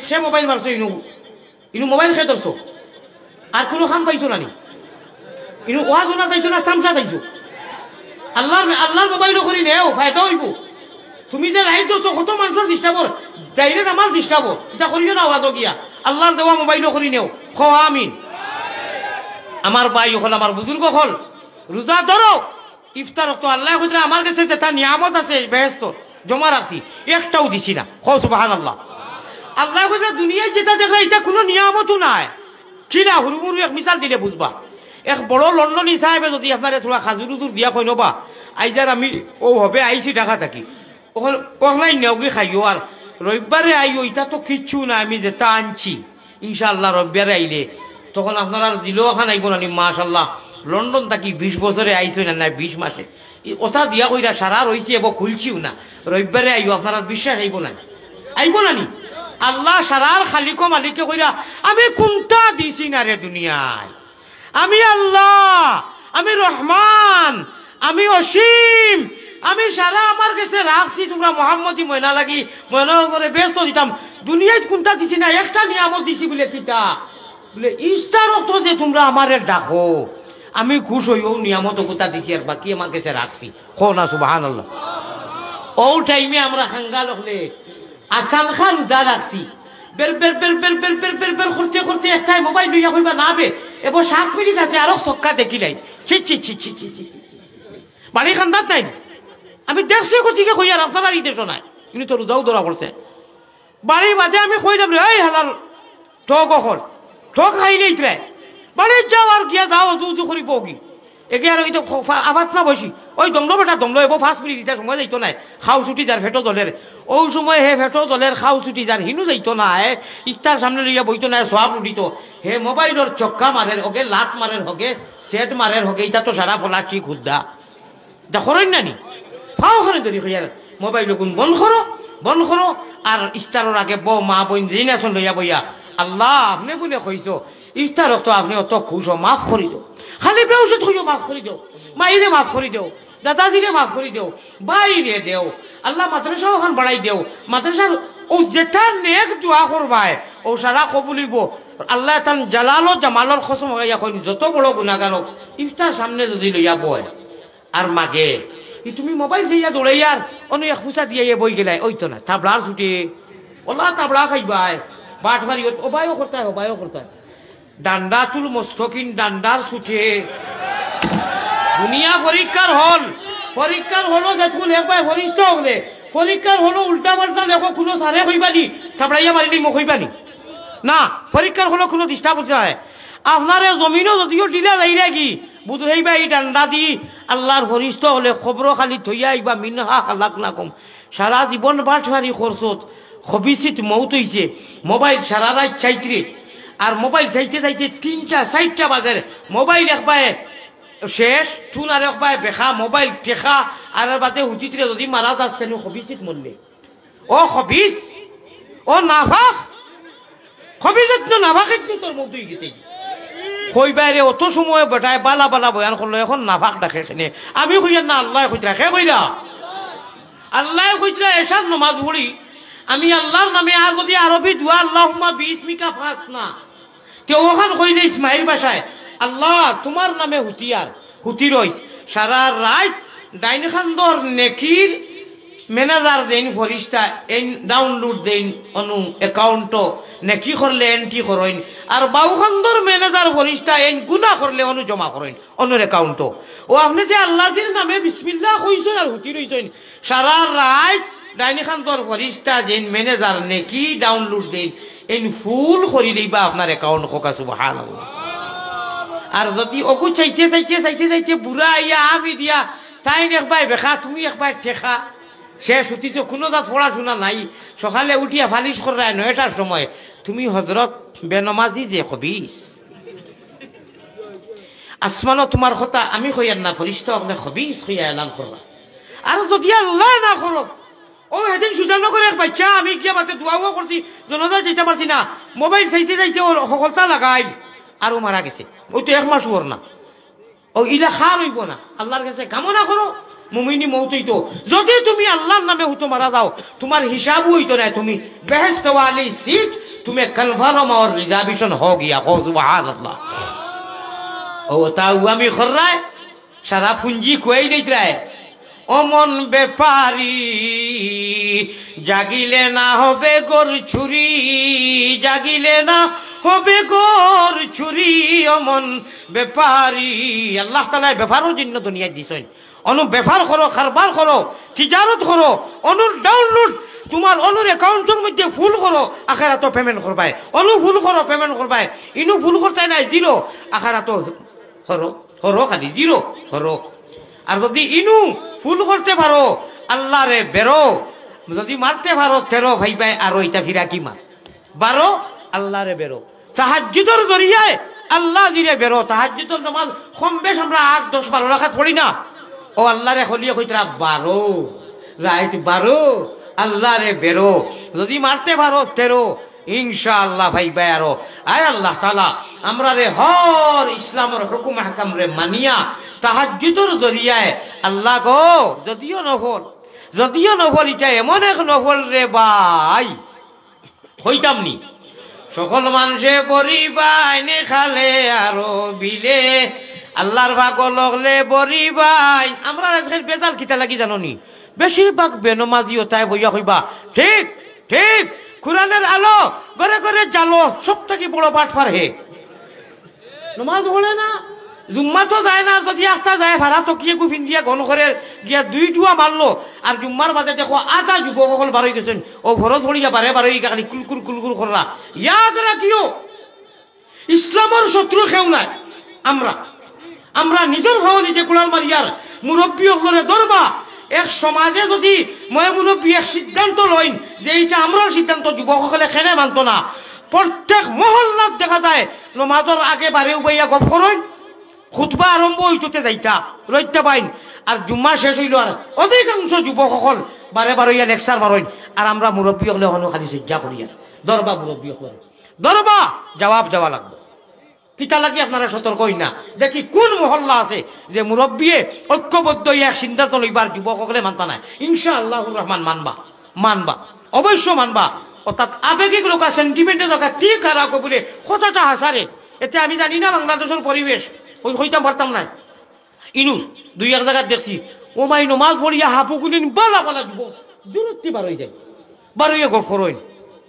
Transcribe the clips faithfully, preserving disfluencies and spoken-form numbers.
কে মোবাইল মারছো ইনু? ইনু মোবাইল কে ধরছো? আর কুনু কাম পাইছো না নি? ইনু ওয়াজ হুনা চাইছো না তামশা চাইছো? আল্লার, আল্লার মোবাইলও করি নেও, ফায়দা অইবো। তুমি যে লাইন ধরছো, কত মানষর disturb অর, direct আমার disturb অর। ইতা করিও না ওয়াজো গিয়া। আল্লার দেওয়া মোবাইলও করি নেও। কও আমিন। আমার ভাই অকল, আমার বুজুর্গ অকল, রোজা ধরো, ইফতার অক্ত আল্লায় কইরা আমার গেছে যেতা নিয়ামত আছে বেহেস্তর, জমা রাখছি, একটাও দিছি না। কও সুবহানাল্লাহ। আল্লায় কইরা দুনিয়াত যেতা দেখরা, ইতা কুনু নিয়ামতও নায়। কিলা, হুরুমুরু এক মিসাল দিলে বুজবা। এক বড় লন্ডনী সাহেবে যুদি আপনারে থুড়া খাজুর উজুর দিয়া কইন, "বা, আইজ আর আমি অউ হবে আইছি ঢাকা থাকি, অখন, অখনাই নেওগি খাইও, আর রবিবারে আইও, ইতা তো কিচ্ছু না, আমি যেতা আনছি, ইনশাআল্লাহ রবিবারে আইলে।" তখন আপনারার দিলো অখান আইবো না নি, "মাশাআল্লাহ, লন্ডন থাকি বিশ বছরে আইছইন না, না বিশ মাসে।" ই অতা দিয়া কইরা সারা রইছি, এবো খুলছিও না, রবিবারে আইও, আপনারার বিশ্বাস আইবো না নি? আইবো না নি? আল্লাহ সারার খালিকো মালিকে কইরা, "আমি কুনতা দিছি না রে দুনিয়ায়? আমি আল্লাহ, আমি রহমান, আমি অসীম, আমি সারা আমার গেছে রাখছি, তুমরা মোহাম্মদী ময়না লাগি ময়না করে বেহেস্ত দিতাম, দুনিয়াত কুনতা দিছি না, একটা নিয়ামত দিছি।" বুলে, "কিতা?" বুলে, "ইফতার অক্ত যে তুমরা আমারে ডাকো, আমি খুশ অই, অউ নিয়ামত অগুতা দিছি, আর বাকি আমার গেছে রাখছি।" কও না সুবহানাল্লাহ। অউ টাইমে আমরা খাঙ্গাল অকলে আসান খান রোজা রাখছি। বের, বের, বের, বের করতে, করতে একটায় মোবাইল লইয়া কইবা, "না বে, এবো সাত মিনিট আছে, আরো ছক্কা দেখিলাই।" ছি, ছি, ছি। বাড়ি কান্দাত নাই। আমি দেখছি গতিকে কইয়ার আপনারার ই দেশো নাই। ইনু তো রোজাও ধরা পড়ছে। বাড়ি বাদে আমি কইলাম রে, "এই হালার ঠগ অকল, ঠগ খাইলে ইতরায়। বাড়িত যাও আর গিয়া যাও, অজু উজু করি বওগি।" এগে আর অউ তো খ-, ফা-, আবাদ না বসি। "ওই দমলো বেটা, দমলো, এবো পাঁচ মিনিট ইতা সময় যাইতো নায়। খাও ছুটি যার, পেটো জ্বলের।" অউ সময় হে পেটো জ্বলের, খাও ছুটি যার, হিনু যাইতো নায়। ইস্তার সামনে লইয়া বইতো নায়, সওয়াব উঠিতো। হে মোবাইলর ছক্কা মারের, অগে লাত মারের, হগে সেট মারের, হগে ইতা তো সারা পলাশ ঠিক হুদ্দা। ইতা করইন না নি? পাও খানে ধরি কইয়ার, "মোবাইল অগুন বন্ধ করো, বন্ধ করো, আর ইফতারর আগে বও, মা বইন যেইন আছইন লইয়া বইয়া, আল্লাহ, আপনে বুলে কইছো, ইফতার অক্ত আপনে অত খুশ অও, মাফ করি দেও। খালি বেউসত কইও, মাফ করি দেও, মাইরে মাফ করি দেও, দাদাজিরে মাফ করি দেও, ভাইরে দেও, আল্লাহ মাদ্রাসা অখান বাড়াই দেও, মাদ্রাসার অউ যেতা নেক দোয়া করবায়, অউ সারা কবুল অইবো।" আল্লায় তান জালাল ও জামালর কসম খাইয়া কইন, যত বড় গুনাগার অউক, ইফতার সামনে যুদি লইয়া বয়, আর মাগে, ই তুমি মোবাইল চাইয়া দৌড়াইয়ার, অনো এক ফুচা দিয়া ইয়ে বই গেলায়, অইতো না, থাবড়ার ছুটে, অলা থাবড়া খাইবায়, বাটপারি, অবায়ও করতায়, অবায়ও করতায়। ডান্ডাতুল মুস্তাকিম, ডান্ডার ছুটে। দুনিয়া পরীক্ষার হল, পরীক্ষার হলো দেখুন, একবার ফরিস্তা অকলে, পরীক্ষার হলো উল্টা পাল্টা লেখো, কুনু সারে কইবা নি, থাবড়াইয়া মারিলি মো কইবা নি? না, পরীক্ষার হলো কুনু disturb অইতো নায়। আপনারে জমিনো যদিও ঢিলা যাইরা গি, বুঝাইবা ই ডান্ডা দি, আল্লার ফরিস্তা অকলে কবরো খালি থইয়া আইবা, "মিনহা খালাকনাকুম।" সারা জীবন বাটপারি করছত, খবিসিত মউত অইছে, মোবাইল সারা রাইত চাইতরে, আর মোবাইল চাইতে চাইতে তিনটা চাইরটা বাজের, মোবাইল একবায় শেষ, তুন আর একবায় বেখা, মোবাইল টেখা, আর এর বাদে হুতিতরে যুদি মারা যাস, তেনে খবিসিত মরলে। ও খবিস, ও নাফাক, খবিস ইতনু নাফাক ইতনু তোর মউত অইগেছে। কইবায় রে, অত সময় বেটায় বালা বালা বয়ান করলো, এখন নাফাক ডাকে কেনে? আমি কইয়ার না, আল্লায় কইতরা, কে কইরা? আল্লায় কইতরা, এশার নমাজ পড়ি আমি আল্লার নামে, আর যুদি আরবি দোয়া, "আল্লাহুম্মা বিইসমিকা ফাসনা", তে অখান কইলে ইসমাইল ভাষায়, "আল্লাহ, তুমার নামে হুতিয়ার, হুতি রইস।" সারা রাইত ডাইন খান্দর নেকির manager যেইন ফরিস্তা, এইন download দেইন অনো account-ও, নেকি করলে entry করইন, আর বাউ খান্দর manager ফরিস্তা, এইন গুনা করলে অনো জমা করইন অনর account-ও। ও আপনে যে আল্লাজির নামে বিসমিল্লাহ কইছইন আর হুতি রইছইন, সারা রাইত ডাইন খান্দর ফরিস্তা যেইন manager নেকি download দেইন, এইন full করি লইবা আপনার account, কউক্কা সুবহানাল্লাহ। আর যুদি অগু চাইতে চাইতে চাইতে চাইতে বুড়া আইয়া আমি দিয়া, তাইন একবায় বেখা, তুমি একবায় টেখা, শেষ হুতিছো, কুনু জাত পড়াশুনা নাই, সকালে উঠিয়া পালিশ কররায় নয়টার সময়, তুমি হজরত বেনমাজি যে খবিস। আসমানো তুমার কথা আমি কইয়ার না, ফরিস্তা অকলে খবিস কইয়া এলান কররা। আর যুদি আল্লায় না করউক, অউ হেদিন সুজানগরো এক বাইচ্চা, আমি গিয়া বাদে দোয়াও করছি, জানাজাত যাইতা পারছি না, মোবাইল চাইতে চাইতে অউ হকলতা লাগাইল, আর অউ মারা গেছে। অউ তো এক মাসও অর না। অউ ইলা খাল অইবো না। আল্লার গেছে কামনা করো, মুমিনি মউত অইতো। যুদি তুমি আল্লার নামে হুতো মারা যাও, তুমার হিসাবও অইতো নায়, তুমি বেহেস্তওয়ালি seat তুমি একখান ফারো মাওর রিজার্ভেশন হো গিয়া, হো সুবহানাল্লাহ। ও তাও আমি খর্রায়, সারা পুঞ্জি কুয়াই দিতরায়। অমন ব্যাপারী, জাগিলে না হবে গর চুরি, জাগিলে না হবে গর চুরি, অমন ব্যাপারী। আল্লাহ তাআলায় ব্যাপারর জন্য দুনিয়াত দিছইন। অনু ব্যাপার করো, কারবার করো, তিজারত করো, অনুর ডাউনলোড, তুমার অনুর অ্যাকাউন্টর মধ্যে ফুল করো, আখেরাতো পেমেন্ট করবায়। অনু ফুল করো, পেমেন্ট করবায়। ইনু ফুল করতায় নায়, জিরো। আখেরাতো করো, করো খালি, জিরো করো। আর যদি ইনু ফুল করতে পারো, আল্লারে বেরো, যদি মারতে পারো, তেরো পাইবায়, আর ওইটা ফিরা কি মার? বারো, আল্লারে বেরো। তাহাজ্জুদর জরিয়ায় আল্লাজিরে বেরো। তাহাজ্জুদর নামাজ কম বেশ আমরা আট, দশ, বারো রাকাত পড়ি না? ও আল্লারে খলিয়ে কইতরা, বারো, রাইত বারো, আল্লারে বেরো। যদি মারতে পারো, তেরো, ইনশাআল্লাহ পাইবায় আরো। আয় আল্লাহ তাআলা, আমরারে হর ইসলামর হুকুম আহকামরে মানিয়া, তাহাজ্জুদর জরিয়ায় আল্লাহ গো, যদিও নফল, যদিও নফল, ইটা এমন এক নফল রে ভাই, কইতাম নি? সকল মানষে বরিবাইন খালে আরো বিলে, আল্লার পাগল অকলে বরিবাইন। আমরার আজকাল বেজাল কিতা লাগি জানো নি? বেশিরভাগ বেনমাজি অতায় বইয়া কইবা, ঠিক, ঠিক, কোরআনের আলো ঘরে ঘরে জালো, সব থাকি বড় বাটপার হে। নমাজ পড়ে না, জুম্মাত যায় না, আর যদি আস্তা যায়, ভাড়া তকিয়ে গু ফিন্দিয়া গন করে গিয়া দুই জুয়া মারলো, আর জুম্মার বাদে দেখো আধা যুবক অকল বারই গেছইন, ও ফরজ পড়িয়া বারে বারে ইগা খালি কুলকুল কুলকুল কররা। ইয়াদ রাখিও, ইসলামর শত্রু কেউ নাই। আমরা, আমরা নিজর ভাও নিজে কুড়াল মারিয়ার মুরব্বী অকলরে ধরবা। এক সমাজে যদি ময় মুরব্বী এক সিদ্ধান্ত লইন যে এইটা আমরার সিদ্ধান্ত, যুবক অকলে কেনে মানতো না, প্রত্যেক মহল্লাত দেখা যায় নমাজর আগে বারে উবাইয়া গপ করইন, খুতবা আরম্ভ অইততে যাইতা, রইতা বাইন, আর জুম্মা শেষ অইলো আর অধিকাংশ যুবক অকল বারে বারে ইয়া লেকচার মারইন, আর আমরা মুরব্বী অকলে হনো খালি সইজ্জা করিয়ার। ধরবা মুরব্বী অকলরে, ধরবা, জবাব দেওয়া লাগবো। কিতা লাগি আপনারা সতর্ক অইন না? দেখি কোন মহল্লা আছে যে মুরব্বিয়ে ঐক্যবদ্ধ অইয়া এক সিদ্ধান্ত লইবার, যুবক অকলে মানতা নায়। ইনশাআল্লাহুর রহমান মানবা, মানবা, অবশ্য মানবা। অর্থাৎ আবেগিক লোকা, সেন্টিমেন্টে লোকা, ঠিক আর আগে বলে কথাটা হাসারে। এতে আমি জানি না বাংলাদেশর পরিবেশ, ওই কইতাম পারতাম না। ইনুর দুই এক জাগাত দেখছি, ও মাই নমাজ পড়িয়া হাফুগুলিন বালা বালা যুবক দূরত্তি বারই যায়, বারইয়া গপ করইন।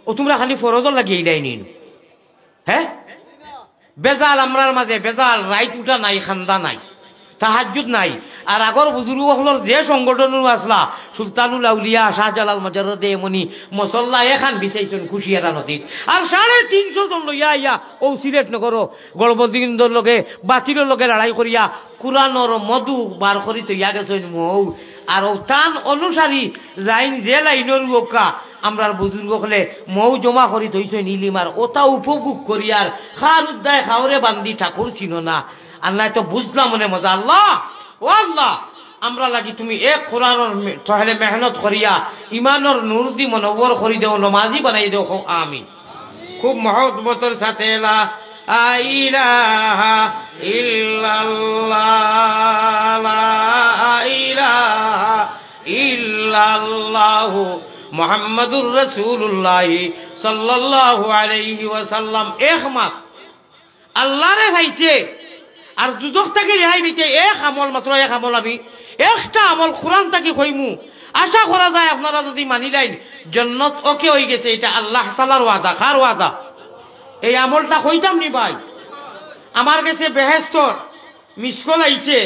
ও তুমরা খালি ফরজর লাগি এইলাই নিন। হে, বেজাল আমরার মাঝে, বেজাল, রাইত উঠা নাই, খান্দা নাই, তাহাজ্জুদ নাই। আর আগর বুজুর্গ অকলর যে সংগঠন আছলা, সুলতানুল আউলিয়া, শাহজালাল মজররদে এমনি মসল্লা এখান বিছাইছইন কুশিয়ারা নদীত। আর সাড়ে তিনশো জন লইয়া আইয়া ও সিলেট নগরো গড়বদিন্দর লগে, বাতিলর লগে লড়াই করিয়া কুরআনর মধু বার করি তইয়া গেছইন মৌ। আর ও তান অনুসারী যাইন যে লাইনর উকা, আমরার বুজুর্গ অকলে মৌ জমা করি থইছইন ইলিম, আর ওটা উপভোগ করি আর খার উদ্দায় খাওরে বান্দি ঠাকুর চিনো না। আর নাই তো বুঝলাম মনে মজা। আল্লাহ, ও আল্লাহ, আমরা লাগি তুমি এক কোরআনর মে-, তহলে মেহনত করিয়া ইমানর নূর দি মনওয়ার করি দেও, নমাজি বানাই দেও, কও আমিন। খুব মহব্বতর সাথে লা ইলাহা ইল্লাল্লাহ, লা ইলাহা ইল্লাল্লাহু মুহাম্মাদুর রাসূলুল্লাহ সাল্লাল্লাহু আলাইহি ওয়াসাল্লাম। একমাত আল্লাহরে পাইতে আর দুজখ থাকি রেহাই পাইতে এক আমল, মাত্র এক আমল, আমি একটা আমল কোরআন থাকি কইমু। আশা করা যায় আপনারা যদি মানিলাইন, জন্নত ওকে অই গেছে। এটা আল্লাহ তাআলার ওয়াদা। কার ওয়াদা? এই আমলটা কইতাম নি ভাই? আমার গেছে বেহেস্তর মিস কল আইছে,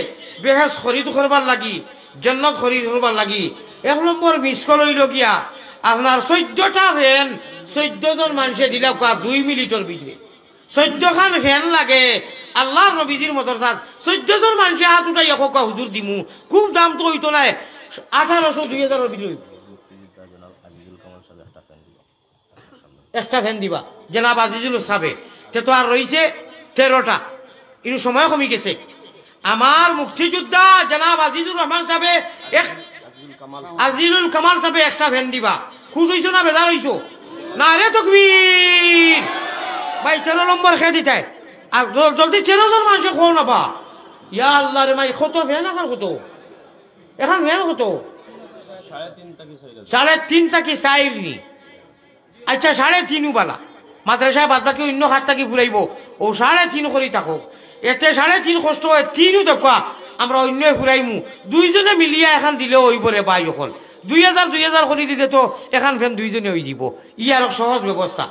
বেহেস্ত খরিদ করবার লাগি, জন্নত খরিদ করবার লাগি। এক নম্বর মিস কল অইলো গিয়া আপনার চৌদ্দটা ফ্যান, চৌদ্দ জন মানষে দিলা কোয়া দুই মিনিটর ভিতরে। চৌদ্দ খান ফ্যান লাগে আল্লাহর নবীজির মদরসাত। চৌদ্দ জন মানষে হাত উঠাইয়া কউক্কা, "হুজুর দিমু।" খুব দাম তো অইতো নায়, আঠারোশো, দুই হাজারর ভিতরে অইবো। একটা ফ্যান দিবা জনাব আজিজুল সাবে, তে তো আর রইছে তেরোটা, ইনু সময় কমি গেছে। আমার মুক্তিযোদ্ধা জনাব আজিজুর রহমান সাবে এক, আজিজুল কামাল সাবে একটা ফ্যান দিবা। খুশ অইছো না বেজার অইছো? নারে তকবীর। ভাই, তেরো নম্বর খে দিতায়। আর জ-, জলদি তেরো জন মানষে কও না বা। ইয়া আল্লাহ রে মাই, কত ফ্যান, এখন কত? এখন ফ্যান কত? সাড়ে তিন থাকি চাইর নি। আচ্ছা, সাড়ে তিনও বালা। মাদ্রাসায় বাদ বাকি অইন্য খাত থাকি ফুরাইবো, অউ সাড়ে তিন করি থাকউক। এতে সাড়ে তিন কষ্ট অয়, তিনউ দেখবা আমরা অইন্যে ফুরাইমু। দুইজনে মিলিয়া এখান দিলেও অইবো রে ভাই অকল। দুই হাজার, দুই হাজার করি দিলে তো এখান ফ্যান দুইজনে অইযিবো। ই আরক সহজ ব্যবস্থা।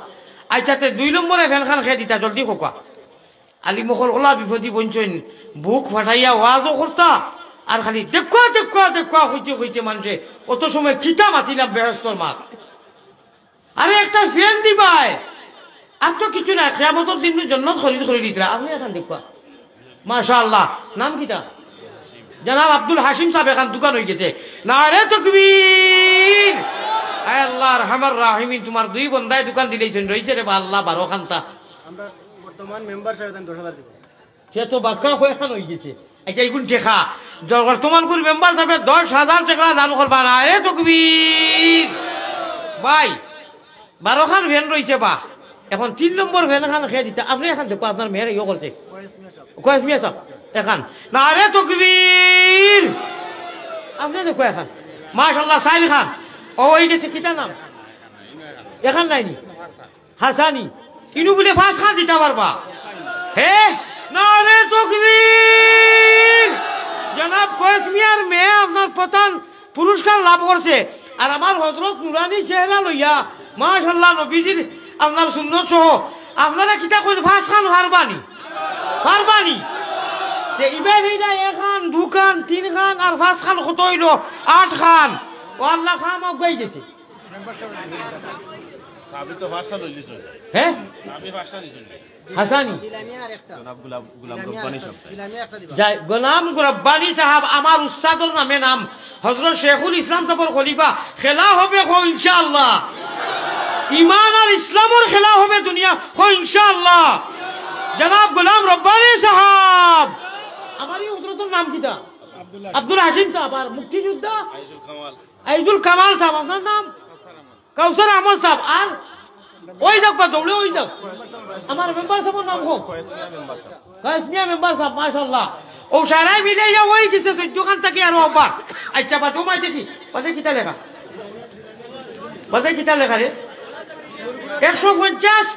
আইচ্ছা, তে দুই নম্বরে ফ্যান খান কে দিতা, জলদি কউক্কা। আলিম অকল অলা বিপদি বনছইন, বুক ফাটাইয়া ওয়াজও করতা, আর খালি দেখবা, দেখবা, দেখবা কইতে কইতে মানষে অত সময় কিতা মাতিলাম বেহেস্তর মাত। আরে একটা ফ্যান দিবায়, আর তো কিচ্ছু নাই, কিয়ামতর দিন নু জন্নত খরিদ করি দিতরা। আপনে এখান দেখবা, মাশাআল্লাহ। নাম কিতা? জনাব আব্দুল হাসিম সাব এখান দোকান অইগেছে। নারে তকবীর! আয় আল্লাহ, আরহামার রাহিমিন, তুমার দুই বন্দায় দোকান দিলাইছইন, রইছে রে বা আল্লাহ বারো খানতা। আমরা বর্তমান মেম্বার সাবে তান দশ হাজার দিবা। সে তো বাক্কা কয়খান অইগেছে। আইচ্ছা, ইগুন টেকা। জ-, বর্তমানকুর মেম্বার সাবে দশ হাজার টেকা দান করবা, নারে তকবীর। ভাই, বারো খান ফ্যান রইছে বা। এখন তিন নম্বর ফ্যান খান কে দিতা। আপনে এখান দেখবা, আপনার মেয়ের ইয়ে করছে। কয়েস মিয়া সাব। এখান। নারে তকবীর। আপনে দেখবা এখান। মাশাআল্লাহ, সাইল খান। ও, অইগেছে, কিতা নাম? এখান নায়নি? হাসানি, ইনু বুলে পাঁচ খান দিতা পারবা। হে, নারে তকবীর! জনাব কয়েস মিয়ার মেয়ে আপনার প্রধান পুরস্কার লাভ করছে। আর আমার হযরত নুরানি চেহারা লইয়া, মাশাআল্লাহ, নবীজির আপনার সুন্নত সহ, আপনারা কিতা কইন, পাঁচ খান পারবানি? পারবানি? তে ইবায় অইলা এক খান, দু খান, তিন খান, আর পাঁচ খান কত অইলো? আট খান। ও আল্লাহ, খাম আগুয়াই গেছে। সাবি তো পাঁচটা লই লিছইন। হ্যাঁ? সাবি পাঁচটা দিছইন। হাসানি। জনাব গোলাম, গোলাম রব্বানী সাব। যাই, গোলাম রব্বানী সাব, আমার উস্তাদর নামে নাম, হযরত শেখুল ইসলাম সাবর খলিফা। খেলা হবে কও ইনশাআল্লাহ। ইমান আর ইসলামর খেলা হবে দুনিয়া, কও ইনশাআল্লাহ। জনাব গোলাম রব্বানী সাব। আমার ই হযরতর নাম কিতা? আব্দুল হাসিম সাব। আর মুক্তিযোদ্ধা? আইজুল কামাল। আইজুল কামাল সাব, আপনার নাম? কাউসার আহমদ সাব। আর ওই যাউক বা দৌড়ে ওই যাউক। আমার মেম্বার সাবর নাম কও। কয়েস মিয়া মেম্বার সাব, মাশাআল্লাহ। ও সারাই মিলে ইয়া ওই দিছে চৌদ্দ খান থাকি আরো অবাক। আইচ্ছা, বাদে মাই দেখি। বাদে কিতা লেখা? বাদে কিতা লেখা রে? একশো পঞ্চাশ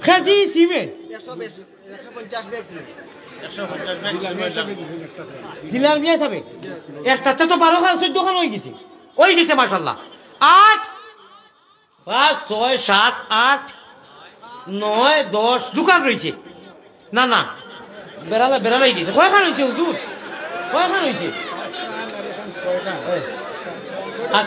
কেজি সিমেন্ট। দিলার মিয়া সাবে। একটা, তে তো বারো খান, চৌদ্দ খান অই গেছে। অই গেছে, মাশাআল্লাহ। আট, পাঁচ, ছয়, সাত, আট, নয়, দশ, দোকান রইছে। না, না, বেড়ালা, বেড়ালাই গেছে। কয়খান অইছে, হুজুর? কয়খান অইছে? আর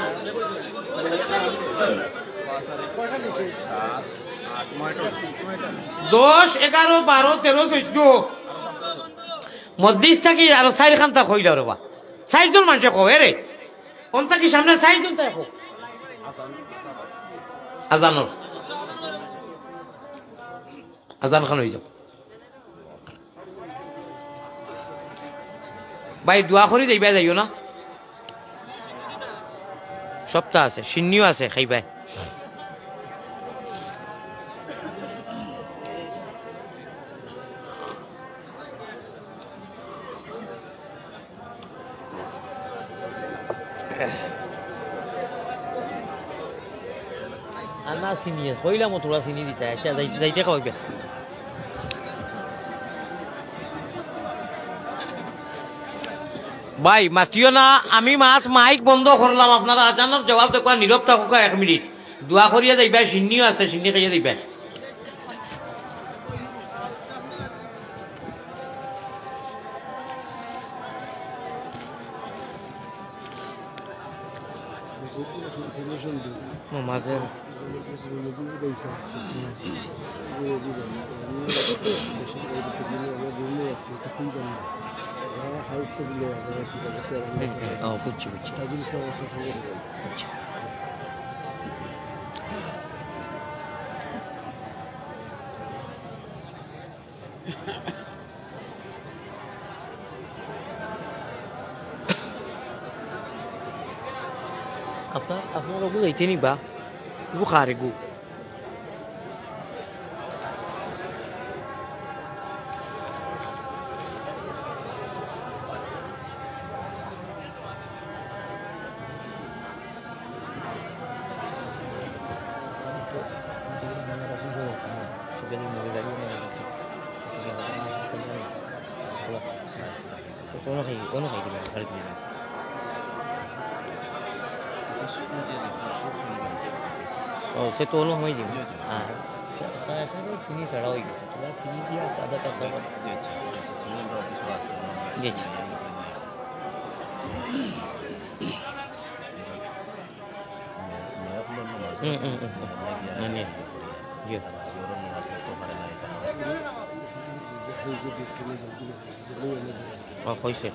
দশ, এগারো, বারো, তেরো, চৌদ্দ। মসজিদ থাকি আরো চাইর খান্তা কইলা রে বা। চাইরজন মানষে কও, এরে। অন থাকি সামনে চাইরজন তাই কও। আজানর। আজান খান অই যাউক। ভাই, দোয়া করি যাইবা, যাইও না। সপ্তাহ আছে, সিন্নিও আছে, খাইবায়। আর না চিনি, কইলাম তো তোরা চিনি দিতে, আচ্ছা, যাই-, যাইতে খাওয়াইবে। ভাই, মাতিও না, আমি মাত মাইক বন্ধ করলাম, আপনারা আজানর জবাব দেখবা, নীরব থাকুকা এক মিনিট। দোয়া করিয়া যাইবা, সিন্নিও আছে, সিন্নি খাইয়া যাইবা। ও, মাঝে। হুম, হুম, ও, বুঝছি, বুঝছি। আচ্ছা। আপনার, আপনার ওগু যাইতে নি বা? ওগু খার এগু। গেলে মনে গাড়ি মনে গাড়ি। তো কোনো খাই, কোনো খাই দিবে, আর কি দিবে। ও, সে তো অন্য হয়ে দিবে। হ্যাঁ। প্রায় এখনো চিনি ছাড়া হয়ে গেছে। তোরা চিনি দিয়ে আদা কাঁচা বাদাম। জি, আচ্ছা, আচ্ছা, শুনলাম আমরা অফিসে আসলাম। জি, আচ্ছা। হুম, হুম, হুম। না, নিয়ে। জি। ও, হয়েছে।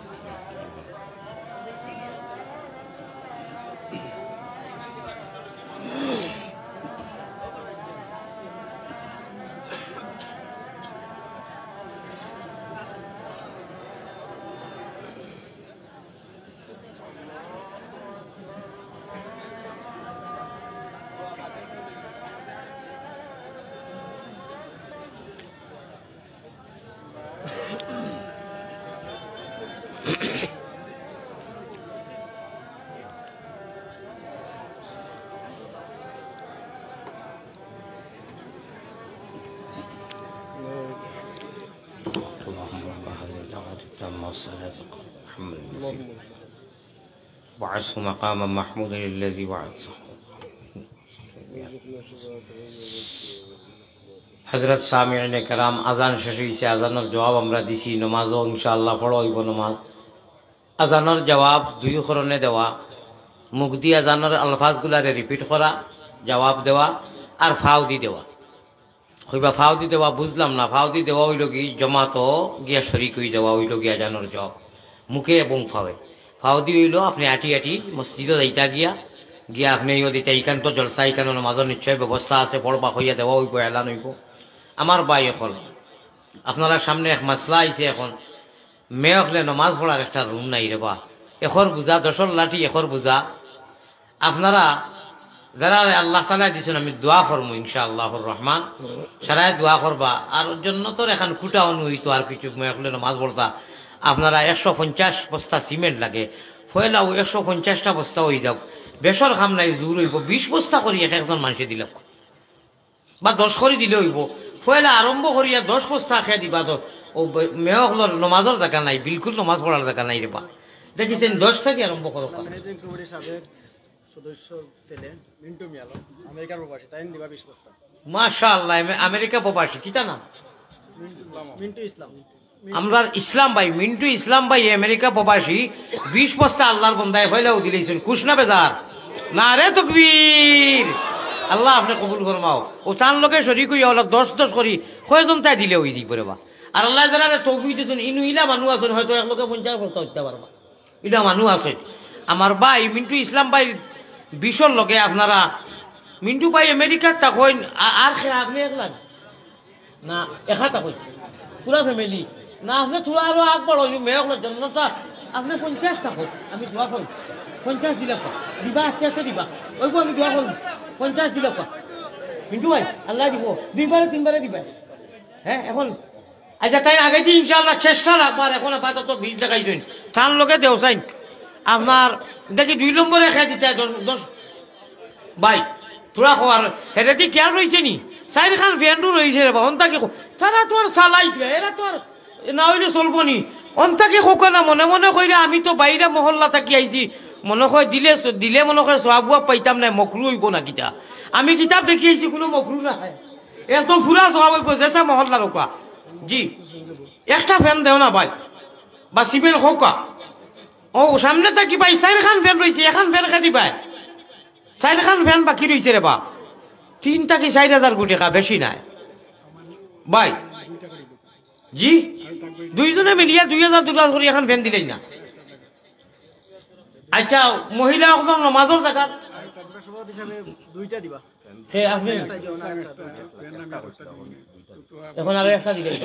اللهم رب هذه الدعوة التامة والصلاة القائمة محمد النبي. وابعثه مقاما محمودا الذي وعدته. হযরত সামিঈনে কেরাম, আজান শেষ হইছে, আজানর জবাব আমরা দিছি, নমাজও ইনশাআল্লাহ পড়া হইব নমাজ। আজানর জবাব দুই করণে দেওয়া, মুখ দিয়া আজানর আলফাজগুলারে রিপিট করা, জবাব দেওয়া, আর ফাও দি দেওয়া। কইবা, "ফাও দি দেওয়া বুঝলাম না।" ফাও দি দেওয়া হইল কি, জমাতো গিয়া শরিক হই যাওয়া হইল গিয়া আজানর জবাব, মুখে এবং ফাওয়ে। ফাও দি হইল আপনি আটি আটি মসজিদো যাইতা গিয়া, গিয়া আপনি ইয়ো দিতা, "ইখান তো জলসা, ইখানো নমাজর নিশ্চয় ব্যবস্থা আছে, পড়বা" কইয়া দেওয়া হইব, এলান হইব। আমার ভাই অকল, আপনারা সামনে এক মাসলা আইছে এখন, মেয়ে অকলে নমাজ পড়ার একটা রুম নাই রে বা। একর বুঝা, দশর লাঠি একর বুঝা। আপনারা যারা আল্লাহ তাআলা দিছেন, আমি দোয়া করমু ইনশাআল্লাহুর রহমান, সারায় দোয়া করবা। আর জন্নতর এখান খুঁটা অনু হইতো আর কিছু মেয়ে অকলে নমাজ পড়তা। আপনারা একশো পঞ্চাশ বস্তা সিমেন্ট লাগে, পয়লাও একশো পঞ্চাশটা বস্তা হই যাক, বেশর কাম নাই, জোর হইব, বিশ বস্তা করি এক একজন মানুষে দিলাম। বা দশ করি দিলে হইব। পয়লা আরম্ভ করিয়া দশ বস্তা খেয়ে দিবা তো। ও বে-, মেয়ে অকলর নমাজর জায়গা নাই, বিলকুল নমাজ পড়ার জায়গা নাই রে বা। দেখিছেন, দশ থাকি আরম্ভ করো। Fundraising committee সাবেক সদস্য ছেলে মিন্টু মিয়ালো, আমেরিকার প্রবাসী, তাইন দিবা বিশ বস্তা। মাশাআল্লাহ, আমে-, আমেরিকা প্রবাসী, কিতা নাম? মিন্টু ইসলাম। আমরার ইসলাম ভাই, মিন্টু ইসলাম ভাই, আমেরিকা প্রবাসী, বিশ বস্তা আল্লাহর বন্দায় পয়লাও দিলাইছইন। খুশ না বেজার? নারে তকবীর। আল্লাহ আপনে কবুল ফরমাও। ও তান লগে শরিক হইয়া ওলা দশ দশ করি কয়জন তাই দিলে ওই দিব রে বা। আর আল্লাহ যারারে তৌফিক দিছইন, ইনু ইলা মানু আছইন, হয়তো এক লগে পঞ্চাশ বস্তা উঠতে পারবা। ইলা মানু আছইন। আমার ভাই মিন্টু ইসলাম ভাই বিশর লগে আপনারা, মিন্টু ভাই আমেরিকাত থাকইন, আ-, আর খে আপনে একলা? না, একা থাকইন। পুরা family। না, আপনে থুড়া আরো আগ বাড়াইন, মেয়ে অকলর জন্য তা আপনে পঞ্চাশ থাকইন। আমি দোয়া করমু। পঞ্চাশ দিলাউক্কা। দিবা, আস্তে আস্তে দিবা। ওইব আমি দোয়া করমু। পঞ্চাশ দিলাউক্কা। মিন্টু ভাই, আল্লায় দিব। দুইবারে, তিনবারে দিবা। হ্যাঁ, এখন। আচ্ছা, তাইন আগে দি ইনশাআল্লাহ চেষ্টা রাখবা, আর এখন আপাতত বিশ দেখাইছইন। তান লগে দেও চাইন। আপনার, দেখি দুই নম্বরে খেয়ে দিতে হয়, দশ, দশ। ভাই, থুড়া কও আর, হেরে দি খেয়াল রইছে নি? চাইর খান ফ্যান রইছে রে বা, অন্তা কি কও-, তারা তো আর চালাইত না, এরা তো আর না হইলে চলবো নি। অন্তা কি কউক্কা না, মনে মনে কইরা, আমি তো বাইরা মহল্লা থাকি আইছি, মনে কয় দিলে, দিলে মনে কয় সওয়াব উয়াব পাইতাম না, মকরু হইব না কিতা। আমি কিতাব দেখি আইছি, কোনো মকরু না হয়, একদম পুরা সওয়াব হইব, যেসা মহল্লা রোকা। জি, একটা ফ্যান দেও না ভাই, বা সিমেন্ট হউক্কা। ও, সামনে থাকি ভাই, চাইর খান ফ্যান রইছে, এখান ফ্যান খেয়ে দিবায়। চাইর খান ফ্যান বাকি রইছে রে বা। তিন থাকি চাইর হাজার কোটি টাকা, বেশি নাই। ভাই। জি? দুইজনে মিলিয়া দুই হাজার দুই হাজার করি এখান ফ্যান দিলেই না। আচ্ছা, মহিলা একজন নমাজর জাগাত। সভাপতি হিসাবে দুইটা দিবা। হে, আপনি। এখন আরো একটা দিলেন।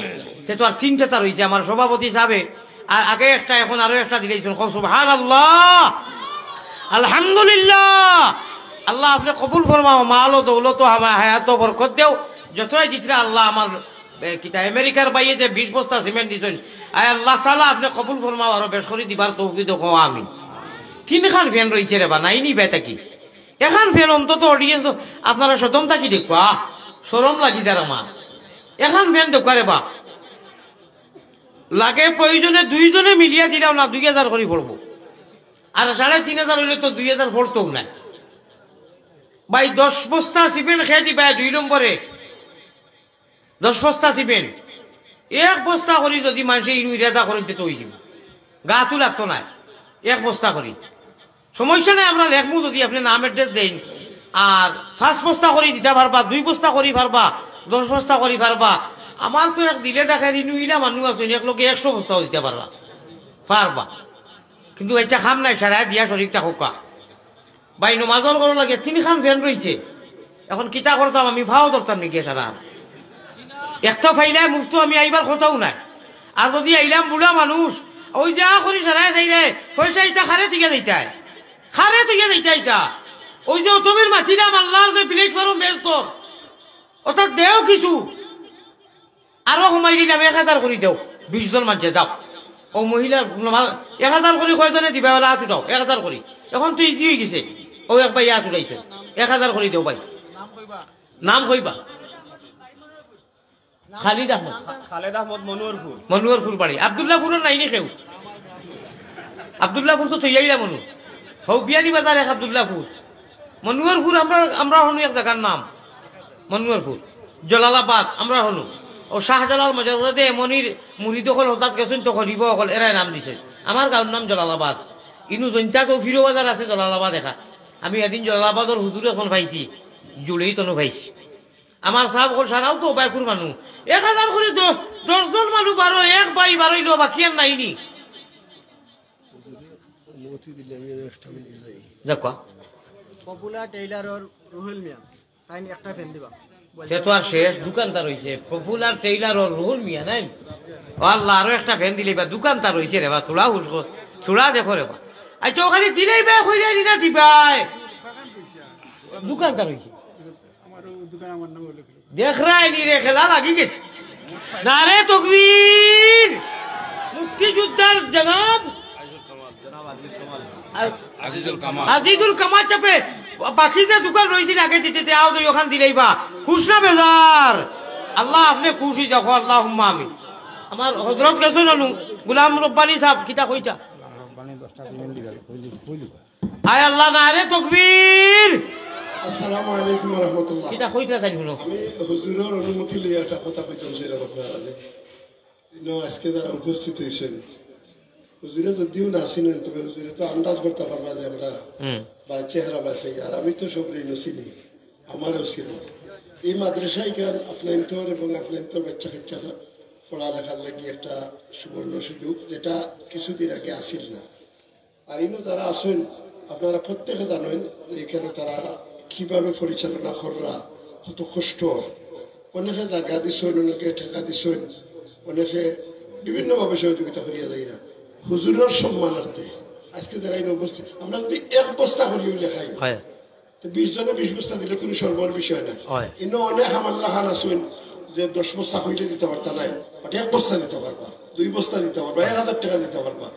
সে তো আর তিনটা তার হইছে, আমার সভাপতি সাহেবে। আ-, আগে একটা, এখন আরো একটা দিলেইছইন। কও সুবহানাল্লাহ, আলহামদুলিল্লাহ। আল্লাহ আপনে কবুল ফরমাও, মাল ও দৌলত ও হামা-, হায়াত ও বরকত দেও। যতই দিতরা আল্লাহ আমার, এ, কিতা আমেরিকার ভাইয়ে যে বিশ বস্তা সিমেন্ট দিছইন, আয় আল্লাহ তাআলা আপনে কবুল ফরমাও, আরো বেশ করি দিবার তৌফিক দেও, কও আমিন। তিনখান ফ্যান রইছে রে বা, নাই নি বেটা কি? এখান ফের অন্তত audience আপনারা শতম থাকি দেখবা, শরম লাগি যার আমার। এখান ভ্যান দোকারে বা লাগে, প্রয়োজনে দুইজনে মিলিয়া দিলাম না, দুই হাজার করি পড়বো। আর সাড়ে তিন হাজার অইলে তো দুই হাজার পড়তোউ নায়। ভাই, দশ বস্তা সিমেন্ট খেয়ে দিবা দুই নম্বরে, দশ বস্তা সিমেন্ট, এক বস্তা করি যদি মানষে ইনু ইরাদা করেন, তে তো অই দিবা, গাতু লাগতো নায়, এক বস্তা করি। সমস্যা নাই, আমরা লেখমু যদি আপনে নাম অ্যাড্রেস দেইন। আর পাঁচ বস্তা করি দিতা পারবা, দুই বস্তা করি পারবা, দশ বস্তা করি পারবা। আমার তো এক দিলে ডাকে রিনু ইলা মানুষ আছইন, এক লগে একশো বস্তাও দিতা পারবা, পারবা। কিন্তু একটা কাম নাই, সারায় দিয়া শরিকটা হউক্কা। ভাই, নমাজর ঘরো লাগে তিনখান ভ্যান রইছে, এখন কিতা করতাম আমি, ফাও ধরতাম নি গিয়া সারা। একটা ফাইলায় মুফতো আমি আইবার কথাও নাই। আর যদি আইলাম বুড়া মানুষ, ওই যে আ করি সারায় যাইরে, পয়সা ইতা খারে থইয়া যাইতায়, খারে থইয়া যাইতায় ইতা। ওই যে অতমির মাতিলাম আল্লাহর যে প্ল্যাটফর্ম বেচতো, অর্থাৎ দেও কিছু, আরো কমাই দিলাম, এক হাজার করি দেও, বিশ জন মানষে যাও। ও মহিলা, এক হাজার করি কয়জনে দিবা, ওলা আত উঠাও, এক হাজার করি। এখন তো ইজি অই গেছে, ও এক ভাই আত উঠাইছে, এক হাজার করি দেও ভাই। নাম কইবা? খালিদ আহমদ। খা-, খালেদ আহমদ মনোয়ারপুর। মনোয়ারপুর বাড়ি। আব্দুল্লাহপুরর নাই নি কেউ? আব্দুল্লাহপুর তো থইয়াইলা মনু। হউ বিয়ানীবাজার এক আব্দুল্লাহপুর। মনোয়ারপুর আমরা, আমরা হনু এক জাগার নাম। মনোয়ারপুর। জালালাবাদ আমরা হনু। ও শাহজালাল মজরুরে দে এমনির মুরিদ অকল হঠাৎ গেছইন তো খলিফা অকল এরায় নাম দিছইন। আমার গাঁওর নাম জালালাবাদ। ইনু জৈন্তা তো ফিরো বাজার আছে জালালাবাদ একা। আমি এদিন জালালাবাদর হুজুর এখন পাইছি, জুড়েই তনু পাইছি। আমার সাব অকল সারাও তো বায়কুর মানু। এক হাজার করি দ-, দশ জন মানু বারো, এক ভাই বারইলো, বাকি আর নাই নি। অনুমতি দিলে আমি একটা মিনিট যাই। দেখো। পপুলার টেইলারর রুহুল মিয়া, তাইন একটা ফ্যান দিবা। সে তো আর শেষ, দোকানদার অইছে। পপুলার টেইলারর রুহুল মিয়া নাই? ও আল্লাহ, আরো একটা ফ্যান দিলে বা দোকানদার অইছে রে বা, থুড়া হুশ কর, থুড়া দেখো রে বা। আচ্ছা, ওখানে দিলেই বা কইরা নি না দিবায়? দোকানদার অইছে। দেখরায় নি রে, খেলা লাগি গেছে। নারে তকবীর! মুক্তিযোদ্ধার জনাব আজিজুল কামাল। আজিজুল কামাল চাপে বাকি যে দোকান রইছে আগে দিতে, তে আও দই ওখান দিলেই বা। খুশ না বেজার? আল্লাহ আপনে খুশ অই যাও, আল্লাহুম্মা আমিন। আমার হযরত গেছে নানু, গোলাম রব্বানী সাব, কিতা কইতা? আয় আল্লাহ, নারে তকবীর! আসসালামু আলাইকুম ওয়া রাহমাতুল্লাহ। কিতা কইতা চাই হুনো। আমি হুজুরর অনুমতি লইয়া একটা কথা কইতাম চাইরাম আপনারারে। ইনো আজকে যারা উপস্থিত অইছইন, হুজুরে যদিও না চিনইন, তবে হুজুরে তো আন্দাজ করতা পারবা যে আমরা হুম। বা চেহারা বা সেই, আর আমি তো সবরে ইনো চিনি, আমারও চিনি। এই মাদ্রাসা ইখান আপনাইন্তর এবং আপনাইন্তর বাচ্চা কাচ্চা পড়ালেখার লাগি একটা সুবর্ণ সুযোগ, যেটা কিছুদিন আগে আছিল না। আর ইনো যারা আছইন, আপনারা প্রত্যেকে জানইন যে ইখানো তারা কিভাবে পরিচালনা কররা, কত কষ্ট। অনেকে জাগা দিছইন, অনেকে টেকা দিছইন, অনেকে বিভিন্নভাবে সহযোগিতা করিয়া যাইরা। হুজুরর সম্মানার্থে আজকে যারা ইনো উপস্থিত, আমরা যদি এক বস্তা করিও লেখাই, হয়। তো বিশ জনে বিশ বস্তা দিলে কুনু শরমর বিষয় না। হয়। ইনো অনেক আমার লাখান আছইন যে দশ বস্তা কইলে দিতা পারতা নায়, but এক বস্তা দিতা পারবা, দুই বস্তা দিতা পারবা, এক হাজার টেকা দিতা পারবা।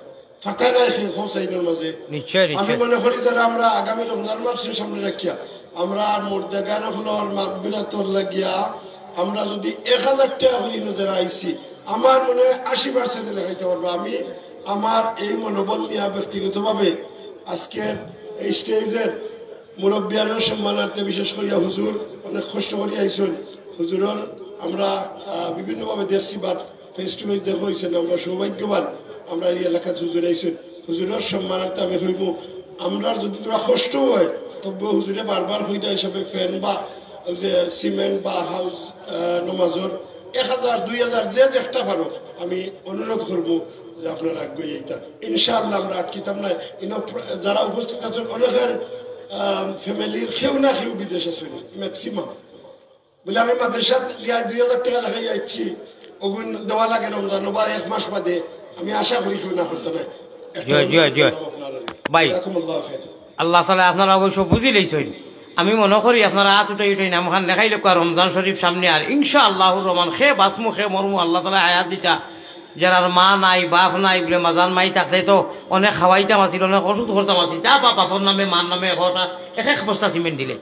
ফাটা নাই খে-, খোঁজ আইনের মাঝে। নিশ্চয়, আমি নিশ্চয়। মনে করি যারা আমরা আগামী রমজান মাসের সামনে রাখিয়া আমরা আর মুর্দেগান অকলর মাগফিরাতর লাগিয়া আমরা যদি এক হাজার টেকা করি ইনো যারা আইছি, আমার মনে হয় আশি percent লেখাইতে পারবা। আমি আমার এই মনোবল নিয়া ব্যক্তিগতভাবে আজকের এই স্টেজের মুরব্বিয়ানর সম্মানার্থে বিশেষ করিয়া হুজুর অনেক কষ্ট করিয়া আইছইন। হুজুরর আমরা, আহ, বিভিন্নভাবে দেখছি, but face to face দেখা অইছে না। আমরা সৌভাগ্যবান, আমরা এই এলাকাত হুজুর আইছইন। হুজুরর সম্মানার্থে আমি কইমু, আমরার যদি থুড়া কষ্ট হয়, তবে হুজুরে বারবার কইতা হিসাবে ফ্যান বা ওই যে সিমেন্ট বা হাউস, আহ, নমাজর এক হাজার, দুই হাজার, যে যেটা পারো, আমি অনুরোধ করমু যে আপনারা আগুয়াই আইতা। ইনশাআল্লাহ আমরা আটকিতাম না। ইনো প্র-, যারা উপস্থিত আছইন, অনেকের, আহ, ফ্যামিলির কেউ না কেউ বিদেশ আছইন, maximum। বলে, "আমি মাদ্রাসাত গিয়া দুই হাজার টেকা লেখাই আইছি, অগুন দেওয়া লাগে রমজান বা এক মাস বাদে, আমি আশা করি কেউ না করতা নায়।" একটা জয়, জয়, জয়। ভাই, জাযাকুমুল্লাহু খাইর। আল্লাহ তাআলা আপনারা অবশ্য বুঝি লইছইন। আমি মনো করি আপনারা আত উঠাই উঠাই নামখান লেখাইলে কুয়া রমজান শরীফ সামনে, আর ইনশাআল্লাহুর রহমান খে বাঁচমু খে মরমু, আল্লাহ তাআলা হায়াত দিতা। যারার মা নাই, বাপ নাই, বুলে মাজান মাই থাকতে তো অনেক খাওয়াইতাম আছিল, অনেক ওষুধ করতাম আছিল। যা বাপ, বাপর নামে, মার নামে, একটা এক এক বস্তা সিমেন্ট দিলে।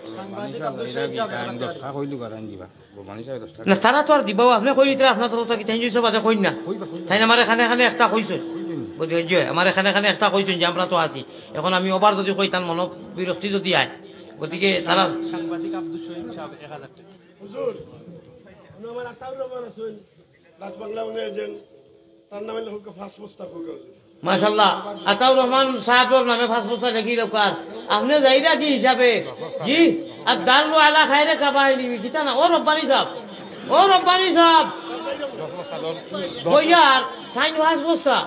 না, তারা তো আর দিবাও, আপনে কইলে তারা আপনার তরফ থাকি, তাইন সব আছে কইন না। তাইন আমার এখানে এখানে একটা কইছইন। বুঝলি, ওই যে আমার এখানে এখানে একটা কইছইন যে আমরা তো আছি। এখন আমি ওবার যদি কই, তার মনো বিরক্তি যদি আয়, গতিকে তারা সাংবাদিক আব্দুল শহীদ সাহেব এক হাজার টাকা। হুজুর, আপনি আমার আতাউর রহমান আছেন, রাজবাংলা উনি এজেন্ট, তার নামে লেখক পাঁচ বস্তা হোক হুজুর। মাশাআল্লাহ, আতাউর রহমান সাহেবর নামে পাঁচ বস্তা লেখি দরকার। আপনে যাইরা কি হিসাবে? জি, আর দাল্লু আলা খায়রে কাবাইলি, কিতা না? ও রব্বানি সাহেব, ও রব্বানি সাহেব, কইয়ার তাইন পাঁচ বস্তা।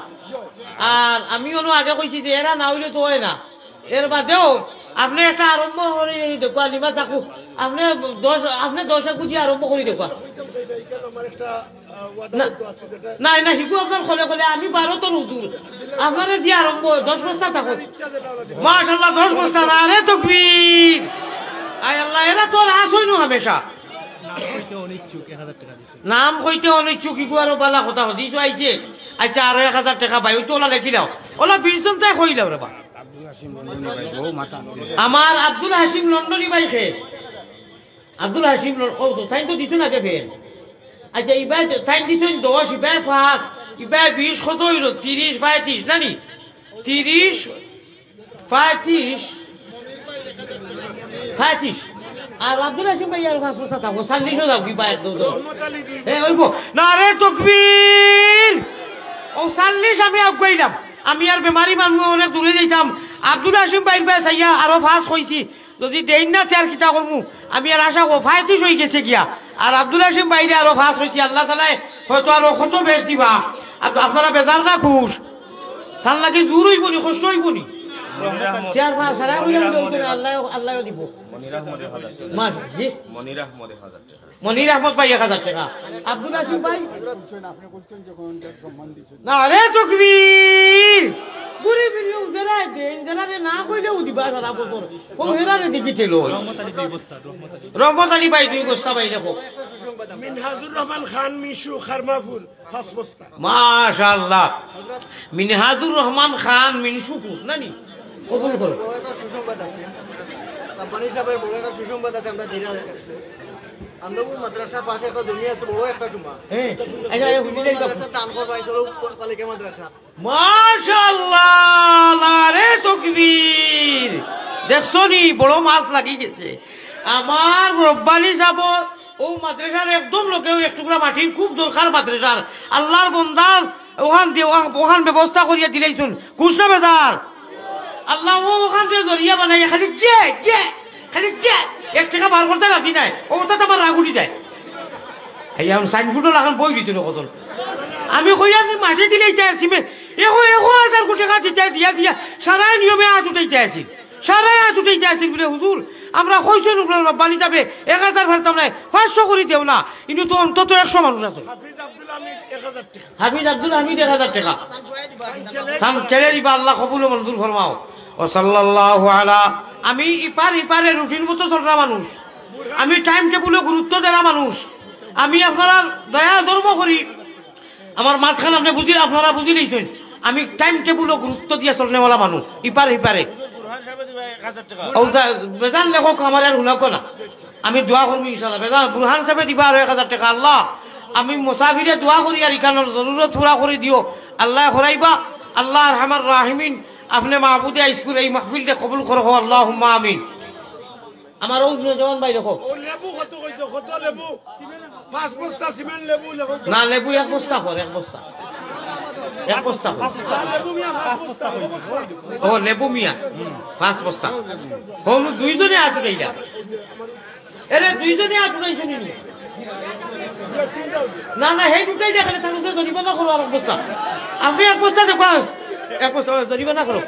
আর আমি অনো আগে কইছি যে এরা না অইলে তো অয় না। এর বাদেও আপনে একটা আরম্ভ করি দেখো, লিমা থাকো। আপনে দশ, আপনে দশ এগু দিয়া আরম্ভ করি দেখো। আমার একটা, আহ, ওয়াদা না, করতে আছে যেটা না, না, হিগু আপনার খলে খলে আমি বারো তো হুজুর। আপনারে দিয়া আরম্ভ, দশ বস্তা থাকো। ইচ্ছা যেটা ওরা দিবে। মাশাআল্লাহ, দশ বস্তা, নারে তকবীর। আয় আল্লাহ, এরা তো আর আসইনু হামেশা। নাম কইতে অনিচ্ছুক, এক হাজার টাকা দিছে। নাম কইতে অনিচ্ছুক, ইগু আরো বালা কথা হদিস আইছে। আচ্ছা, আরো এক হাজার টাকা ভাই, ওই তো ওলা লেখি দাও। ওলা বিশ জন তাই কই দাও রে বা। আব্দুল হাসিম লন্ডনী ভাই, বউ মাথা। আমার আব্দুল হাসিম লন্ডনী ভাই খে? আব্দুল হাসিম লন-, ও তো, তাইন তো দিছইন আগে ফের। আচ্ছা, ইবায় তো, তাইন দিছইন দশ, ইবায় পাঁচ, ইবায় বিশ, কত অইলো? তিরিশ, পঁয়ত্রিশ, না নি? তিরিশ, পঁয়ত্রিশ, পঁয়ত্রিশ। আর আব্দুল হাসিম ভাই আর পাঁচ বস্তা থাকো, চল্লিশও যাও কি বা এক দৌড়। এ, ওই গো, নারে তকবীর! ও চল্লিশ আমি আগুয়াইলাম। আমি আর বেমারি মানুষ অনেক দূরে যাইতাম। আব্দুল হাসিম ভাইর ভাই চাইয়া আরো পাঁচ কইছি। যদি দেইন না, তে আর কিতা করমু? আমি আর আশা করি পঁয়ত্রিশ অই গেছে গিয়া। আর আব্দুল হাসিম ভাইরে আরো পাঁচ কইছি, আল্লাহ তাআলায় হয়তো আরো কত বেশ দিবা। আপ-, আপনারা বেজার না খুশ? তার লাগি জোর অইবো নি, কষ্ট অইবো নি? তে আর পাঁচ, সারা কইলে অইতো না, আল্লাহ, আল্লাহ দিব। মনির আহমদ এক হাজার টাকা। মাস, জি? মনির আহমদ এক হাজার টাকা। মনির আহমদ ভাই এক হাজার টাকা। আব্দুল হাসিম ভাই? নারে তকবীর! ঘুরি ফিরিও যেরাই দেইন, যেরারে না কইলেও দিবা সারা বছর। ও হেরারে দেখি ঠেলো। রহমত আলী দুই বস্তা, রহমত আলী। রহমত আলী ভাই দুই বস্তা ভাই দেখো। মিনহাজুর রহমান খান মিশু খারমাফুল, পাঁচ বস্তা। মাশাআল্লাহ। মিনহাজুর রহমান খান মিনশুপুর, না নি? কবুল করো। বড় একটা সুসংবাদ আছে। রব্বানী সাহেবের বড় একটা সুসংবাদ আছে, আমরা ধীরে আন্দরপুর মাদ্রাসার পাশে একটা জমি আছে, বড় একটা জুমা। হ্যাঁ, আচ্ছা, এই হুজুর এই মাদ্রাসা দান করবা, এই সরু পালিকা মাদ্রাসা। মাশাআল্লাহ, নারে তকবীর। দেখছো নি, বড় মাছ লাগি গেছে। আমার রব্বানী সাহেব, ও মাদ্রাসার একদম লগে, ও এক টুকরা মাটির খুব দরকার মাদ্রাসার। আল্লাহর বন্দার ওখান দিয়ে, ওখান ব্যবস্থা করিয়া দিলাইছুন। খুশ না বেজার? আল্লাহ ও ওখান দিয়ে জরিয়া বানাইয়া খালি যে, যে, খালি যে, এক টাকা বার করতে রাজি নাই। ও, ওটাতে আমার রাগ উঠি যায়। এই এখন সাইনবোর্ডও লাখান বই দিত না কত। আমি কই, আপনি মাঠে দিলে ইটা সিমে, এগো, এগো হাজার কোটি টাকা দিতে দিয়া দিয়া, সারাই নিয়মে আত উঠাইতে আসি। সারাই আত উঠাইতে আসি বলে, "হুজুর, আমরা কইছো নুকরা রব্বানি যাবে, এক হাজার ফারতাম নাই, পাঁচশো করি দেও না।" কিন্তু তো অন্তত একশো মানুষ আছে। হাফিজ আব্দুল হামিদ এক হাজার টাকা। হাফিজ আব্দুল হামিদ এক হাজার টাকা। তান ছেলে দিবা, আল্লাহ কবুল ও মঞ্জুর ফরমাও। ও সাল্লাল্লাহু আলা, আমি ইপার ইপারে রুটিন মতো চলরা মানুষ। আমি টাইম টেবুলো গুরুত্ব দেরা মানুষ। আমি আপনারা দয়া ধর্ম করি। আমার মাঝখান আপনি বুঝি, আপনারা বুঝি নিয়েছেন। আমি টাইম টেবুলো গুরুত্ব দিয়া চলনেওয়ালা মানুষ। ইপারে ইপারে। ও যা, বেজান লেখক আমার আর হুনাকো না। আমি দোয়া করবো ইনশাআল্লাহ। বেজান বুরহান সাহেবে দিবা আরো এক হাজার টাকা। আল্লাহ, আমি মুসাফিরে দোয়া করি আর ইখানোর জরুরত পুরা করি দিও। আল্লাহ করাইবা। আল্লাহ আরহামার রাহিমিন, আপনি মাহবুদে আইসকুল এই মাহফিলটা কবুল করো, আল্লাহুম্মা আমিন। আমার ও নজওয়ান ভাই দেখো। ও লেবু কত কইতো, কত লেবু? পাঁচ বস্তা সিমেন্ট লেবু লেখো। না, লেবু এক বস্তা কর, এক বস্তা। এক বস্তা কর। লেবু মিয়া পাঁচ বস্তা। ও, লেবু মিয়া। হুম, পাঁচ বস্তা। হনু দুইজনে আত উঠাইলা। এরে, দুইজনে আত উঠাইছে নি? না, না, হেই উঠাই দেখলে তার উপরে জরিমানা করো আর এক বস্তা। আপনি এক বস্তা দেখো, এক বস্তা জরিমানা করো।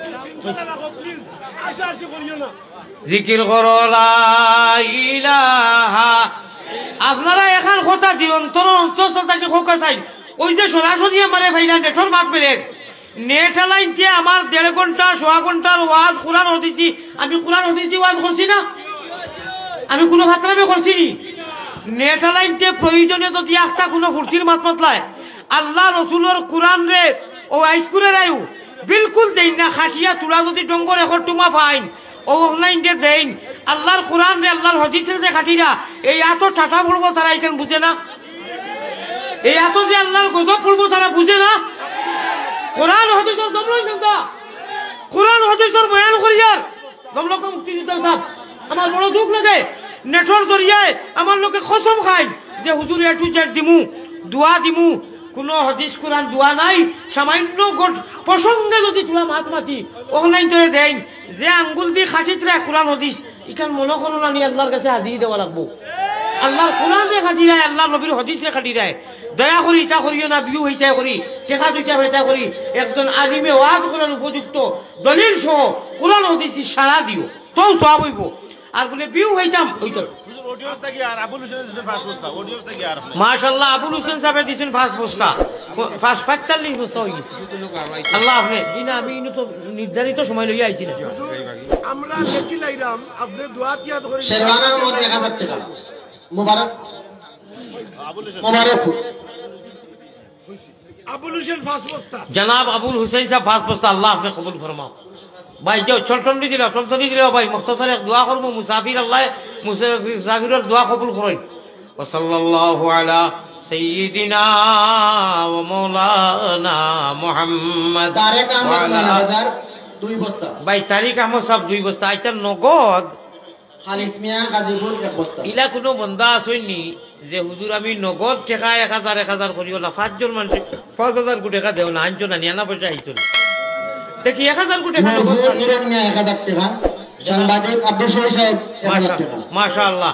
জিকির করো, লা ইলাহা। আপনারা এখান কথা দিও, অন্তর, অন্তর থাকি কথা চাই। ওই যে সরাসরি আমারে ভাইরা নেটর মাত বেলেগ। নেট আলাইনতে আমার দেড় ঘন্টা, সোয়া ঘন্টার ওয়াজ, কোরআন হাদিস দি, আমি কোরআন হাদিস দি ওয়াজ করছি না? আমি কোনো ফাতরামি করছি নি? নেট আলাইনতে প্রয়োজনে যদি একটা কোনো ফুর্তির মাত মাতলায়, আল্লাহ রসুলর কোরআনরে অউ আইজকুরের আয়ু বিলকুল দেইন না, খাটিয়া তুলা যুদি ডঙ্গর একর টুমা পাইন, অউ অখলাইনরে দেইন। আল্লাহর কোরআনরে, আল্লাহর হাদিসরে যে খাটিরা, এই আতো টাটা পড়বো তারা ইখান বুঝে না? এই আতো যে আল্লাহর গজব পড়বো তারা বুঝে না? কোরআন হাদিসর দম লইছইন তা? কোরআন হাদিসর বয়ান করিয়ার দমলক মুক্তিযোদ্ধা সাব, আমার বড় দুখ লাগে। নেটর জরিয়ায় আমার লোকে কসম খাইন যে হুজুর A to Z দিমু, দোয়া দিমু। কুনু হাদিস কোরআন দোয়া নাই। সামান্য গোট প্রসঙ্গে যুদি তুলা মাত মাতি, অখলাইনতরে দেইন। যে আঙ্গুল দি খাটিতরা কোরআন হাদিস, ইখান মনো করো না নি আল্লাহর কাছে হাজিরি দেওয়া লাগবো। আল্লাহর কোরআনরে খাটিরায়, আল্লাহর নবীর হাদিসরে খাটিরায়। দয়া করি ইতা করিও না, বিউ হইতায় করি, টেকা দুইটা হইতায় করি। একজন আলিমে ওয়াজ করার উপযুক্ত দলিল সহ কোরআন হাদিস দি সারা দিও, তউ সওয়াব অইবো। আর বুলে বিউ হইতাম, হইতো। হুজুর, অডিয়েন্স থাকি আর আবুল হোসেন দিছেন পাঁচ বস্তা, অডিয়েন্স থাকি আর। মাশাআল্লাহ, আবুল হোসেন সাহেবে দিছেন পাঁচ বস্তা। ফ-, পাঁচ, পাঁচচল্লিশ বস্তা অই গেছে। আল্লাহ আপনে, জি না, আমি ইনো তো নির্ধারিত সময় লইয়া আইছি না। হুজুর, আমরা দেখি লাইরাম, আপনে দোয়া তিয়াদ করি। শেরওয়ানার মধ্যে এক হাজার টেকা। মোবারক। মোবারক। আবুল হোসেন পাঁচ বস্তা। জনাব আবুল হুসেন সাহেব পাঁচ বস্তা, আল্লাহ আপনে কবুল ফরমাও। ভাই, যাও, চলটন দি দিলাও, চলটন দি দিলাও ভাই, মুখতাসার এক দোয়া করমু, মুসাফির আল্লাহ, মুসাফির, মুসাফিরর দোয়া কবুল করইন। ওয়া সাল্লাল্লাহু আলা সাইয়্যিদিনা ওয়া মাওলানা মুহাম্মদ তারেক আহমদ ওয়া আলা নয় হাজার দুই বস্তা। ভাই, তারিক আহমদ সাহেব দুই বস্তা, আইতা নগদ। খালিস মিয়া গাজীপুর এক বস্তা। ইলা কুনু বন্দা আছইন নি যে, "হুজুর, আমি নগদ টেকা এক হাজার, এক হাজার করিও না, পাঁচজন মানষে পাঁচ হাজার করি টেকা দেও না, আনছো না, নিয়া না পয়সা আইতো না।" দেখি, এক হাজার করি টেকা নগদ নজরুল পান। ইরান মিয়া এক হাজার টেকা, সাংবাদিক আব্দুল শহীদ সাহেব এক হাজার টেকা। মাশাআল্লাহ।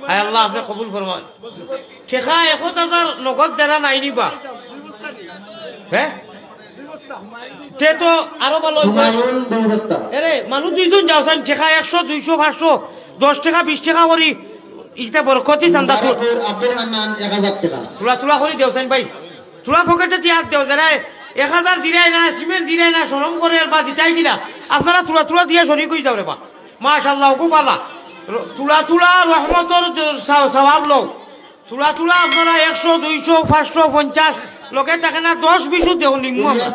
আয় আল্লাহ, আপনে কবুল ফরমান। টেকা এক হাজার নগদ দেরা নাই নি বা? হ্যাঁ? তে তো আরো ভালা অইবো। হুমায়ুন দুই বস্তা। এরে, মানুষ দুইজন যাও চাইন, টেকা একশো, দুইশো, পাঁচশো, দশ টেকা, বিশ টেকা করি, ইটা বরকতি চান্দা। মুবারকপুর আব্দুল হান্নান এক হাজার টেকা। তুলা তুলা করি দেও চাইন ভাই। তুলা পকেটে দিয়া দেও, যারা এক হাজার দিরায় না, সিমেন্ট দিরায় না, শরম করে আর বা দিতায় কিনা। আপনারা তুলা তুলা দিয়া শরিক অই যাও রে বা। মাশাআল্লাহ, খুব ভালা। র-, তুলা তুলা রহমতর জ-, সা-, সওয়াব লও। তুলা তুলা আপনারা একশো, দুইশো, পাঁচশো, পঞ্চাশ, লগে থাকে না, দশ বিশও দেও নিম্ন আমরা।